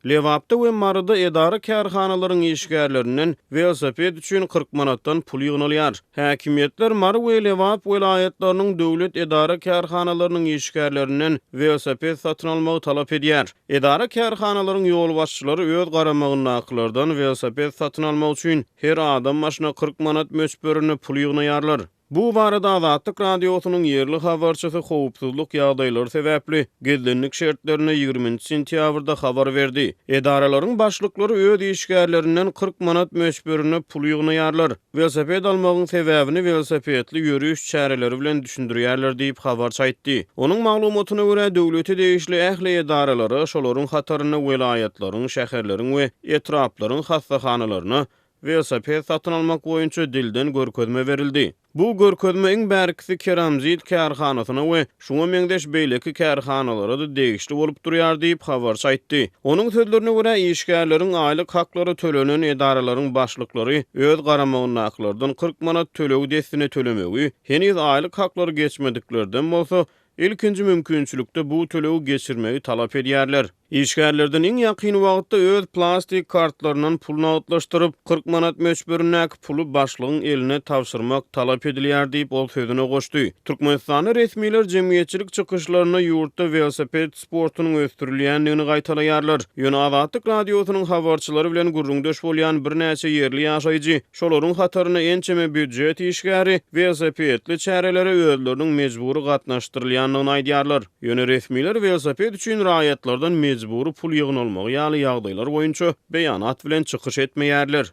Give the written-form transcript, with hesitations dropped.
Lebapda we Maryda edara-kärhanalaryň işgärlerinden welosiped üçin 40 manatdan pul ýygnalýar. Häkimiýetler Mary we Lebap welaýatlarynyň döwlet edara-kärhanalarynyň işgärlerinden welosiped satyn almagy talap edýär. Edara-kärhanalaryň ýolbaşçylary öz garamagyndakylardan welosiped satyn almak üçin her adam başyna 40 manat möçberinde pul ýygnaýarlar. Bu barada Azatlyk Radiosynyň ýerli habarçysy howpsuzlyk ýagdaýlary sebäpli gizlinlik şertlerinde ýigriminji sentýabrda habar berdi. Edaralaryň başlyklary öz işgärlerinden 40 manat möçberinde pul ýygnaýarlar. Welosiped almagyň sebäbini welosipedli ýöriş çäreleri bilen düşündirýärler diýip, habarçy aýtdy. Onuň maglumatyna görä, döwlete degişli ähli edaralara, şolaryň hatarynda welaýatlaryň, şäherleriň we etraplaryň hassahanalaryna Welosiped satyn almak boýunça dilden görkezme berildi. Bu görkezme iň bärkisi Keramzit kärhanasyna we şuňa meňzeş beýleki kärhanalara-da degişli bolup durýar diýip, habarçy aýtdy. Onuň sözlerine görä, işgärleriň aýlyk haklary tölenen edaralaryň başlyklary öz garamagyndakylardan 40 manat tölegi dessine tölemegi, heniz aýlyk haklary geçmediklerden bolsa, ilkinji mümkinçilikde bu tölegi geçirmegi talap edýärler. Işgärlerden iň ýakyn wagtda öz plastik kartlaryndan pul nagtlaşdyryp, 40 manat möçberindäki puly başlygyň eline tabşyrmak talap edilýär diýip, ol sözüne goşdy. Türkmenistanda resmiler jemgyýetçilik çykyşlarynda ýurtda welosiped sportunyň ösdürilýändigini gaýtalaýarlar. Ýöne Azatlyk Radiosynyň habarçylary bilen gürrüňdeş bolýan birnäçe ýerli ýaşaýjy, şolaryň hatarynda ençeme býujet işgäri welosipedli çärelere özleriniň mejbury gatnaşdyrylýandygyny aýdýarlar. Ýöne resmiler welosiped üçin raýatlardan mejbury pul ýygnalmagy ýaly ýagdaýlar boýunça beýanat bilen çykyş etmeýärler.